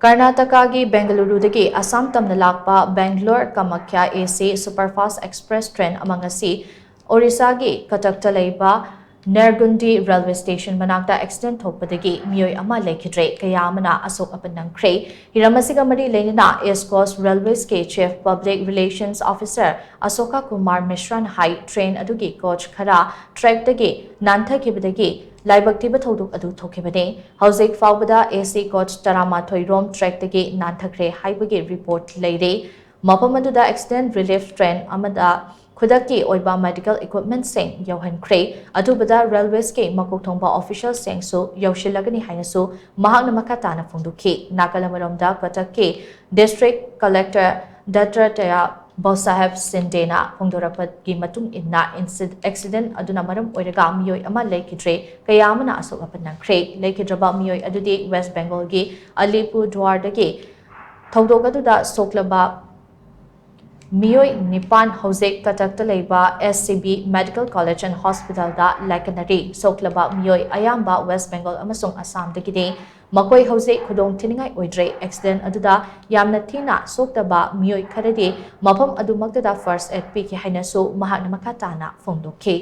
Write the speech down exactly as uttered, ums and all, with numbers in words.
ꯀꯔꯅꯥꯇꯀꯥꯒꯤ ꯕꯦꯡꯒꯂꯨꯔꯨꯗꯒꯤ ꯑꯁꯥꯝ ꯇꯝꯅ ꯂꯥꯛꯄ ꯕꯦꯡꯒꯂꯣꯔ ꯀꯃꯈ꯭ꯌꯥ ꯑꯦ ꯁꯤ ꯁꯨꯄꯔꯐꯥꯁꯠ ꯑꯦꯛꯁꯄ꯭ꯔꯦꯁ ꯇ꯭ꯔꯦꯟ ꯑꯃ ꯉꯁꯤ ꯑꯣꯔꯤꯁꯥꯒꯤ ꯀꯇꯛꯇ ꯂꯩꯕ ꯅꯦꯔꯒꯨꯟꯗꯤ ꯔꯦꯜꯋꯦ ꯁ꯭ꯇꯦꯁꯟ ꯃꯅꯥꯛꯇ ꯑꯦꯛꯁꯤꯗꯦꯟꯠ ꯊꯣꯛꯄꯗꯒꯤ ꯃꯤꯑꯣꯏ ꯑꯃ ꯂꯩꯈꯤꯗ꯭ꯔꯦ, ꯀꯌꯥ ꯑꯃꯅ ꯑꯁꯣꯛ ꯑꯄꯟ ꯅꯪꯈ꯭ꯔꯦ꯫ ꯍꯤꯔꯝ ꯑꯁꯤꯒ ꯃꯔꯤ ꯂꯩꯅꯅ ꯏꯁ ꯀꯣꯁꯠ ꯔꯦꯜꯋꯦꯁꯀꯤ chief public relations officer Ashoka Kumar ꯃꯤꯁ꯭ꯔꯥꯅ ꯍꯥꯏ, ꯇ꯭ꯔꯦꯟ ꯑꯗꯨꯒꯤ ꯀꯣꯆ ꯈꯔ ꯇ꯭ꯔꯦꯛꯇꯒꯤ ꯅꯥꯟꯊꯈꯤꯕꯗꯒꯤ ꯂꯥꯏꯕꯛ ꯊꯤꯕ ꯊꯧꯗꯣꯛ ꯑꯗꯨ ꯊꯣꯛꯈꯤꯕꯅꯤ꯫ ꯍꯧꯖꯤꯛ ꯐꯥꯎꯕꯗ ꯑꯦ ꯁꯤ ꯀꯣꯆ ꯇꯔꯥꯃꯥꯊꯣꯏ ꯔꯣꯝ ꯇ꯭ꯔꯦꯛꯇꯒꯤ ꯅꯥꯟꯊꯈ꯭ꯔꯦ ꯍꯥꯏꯕꯒꯤ ꯔꯤꯄꯣꯔꯠ ꯂꯩꯔꯦ꯫ ꯃꯐꯝ ꯑꯗꯨꯗ ꯑꯦꯛꯁꯤꯗꯦꯟꯠ ꯔꯤꯂꯤꯐ ꯇ꯭ꯔꯦꯟ ꯑꯃꯗ ꯈꯨꯗꯛꯀꯤ ꯑꯣꯏꯕ ꯃꯦꯗꯤꯀꯦꯜ ꯏꯀ꯭ꯋꯤꯞꯃꯦꯟꯠꯁꯤꯡ ꯌꯧꯍꯟꯈ꯭ꯔꯦ꯫ ꯑꯊꯨꯕꯗ ꯔꯦꯜꯋꯦꯁꯀꯤ ꯃꯀꯣꯛ ꯊꯣꯡꯕ ꯑꯣꯐꯤꯁꯤꯌꯦꯜꯁꯤꯡꯁꯨ ꯌꯧꯁꯤꯜꯂꯒꯅꯤ ꯍꯥꯏꯅꯁꯨ ꯃꯍꯥꯛꯅ ꯃꯈꯥ ꯇꯥꯅ ꯐꯣꯡꯗꯣꯛꯈꯤ꯫ ꯅꯥꯀꯜ ꯑꯃꯔꯣꯝꯗ ꯀꯇꯛꯀꯤ ꯗꯤꯁꯇ꯭ꯔꯤꯛ ꯀꯂꯦꯛꯇꯔ ꯗꯠꯇꯥꯇ꯭ꯔꯦꯌ ꯕꯣꯁꯥꯍꯦꯕ ꯁꯤꯟꯗꯦꯅ ꯐꯣꯡꯗꯣꯔꯛꯄꯒꯤ ꯃꯇꯨꯡ ꯏꯟꯅ, ꯏꯟꯁꯤ-, ꯑꯦꯛꯁꯤꯗꯦꯟꯠ ꯑꯗꯨꯅ ꯃꯔꯝ ꯑꯣꯏꯔꯒ ꯃꯤꯑꯣꯏ ꯑꯃ ꯂꯩꯈꯤꯗ꯭ꯔꯦ, ꯀꯌꯥ ꯑꯃꯅ ꯑꯁꯣꯛ ꯑꯄꯟ ꯅꯪꯈ꯭ꯔꯦ꯫ ꯂꯩꯈꯤꯗ꯭ꯔꯕ ꯃꯤꯑꯣꯏ ꯑꯗꯨꯗꯤ ꯋꯦꯁ꯭ꯠ ꯕꯦꯡꯒꯜꯒꯤ ꯑꯂꯤꯄꯨꯔꯗꯨꯋꯥꯔꯗꯒꯤ ꯊꯧꯗꯣꯛ ꯑꯗꯨꯗ ꯁꯣꯛꯂꯕ ꯃꯤꯑꯣꯏ ꯅꯤꯄꯥꯟ ꯍꯧꯖꯤꯛ ꯀꯇꯛꯇ ꯂꯩꯕ S C B medical college and ꯍꯣꯁꯄꯤꯇꯥꯜꯗ ꯂꯥꯏꯀꯠꯅꯔꯤ꯫ ꯁꯣꯛꯂꯕ ꯃꯤꯑꯣꯏ ꯑꯌꯥꯝꯕ ꯋꯦꯁ꯭ꯠ ꯕꯦꯡꯒꯜ ꯑꯃꯁꯨꯡ ꯑꯁꯥꯝꯗꯒꯤꯅꯤ꯫ ꯃꯈꯣꯏ ꯍꯧꯖꯤꯛ ꯈꯨꯗꯣꯡ ꯊꯤꯅꯤꯡꯉꯥꯏ ꯑꯣꯏꯗ꯭ꯔꯦ꯫ ꯑꯦꯛꯁꯤꯗꯦꯟꯠ ꯑꯗꯨꯗ ꯌꯥꯝꯅ ꯊꯤꯅ ꯁꯣꯛꯇꯕ ꯃꯤꯑꯣꯏ ꯈꯔꯗꯤ ꯃꯐꯝ ꯑꯗꯨꯃꯛꯇꯗ ꯐꯥꯔꯁꯠ ꯑꯦꯗ ꯄꯤꯈꯤ ꯍꯥꯏꯅꯁꯨ ꯃꯍꯥꯛꯅ ꯃꯈꯥ ꯇꯥꯅ ꯐꯣꯡꯗꯣꯛꯈꯤ꯫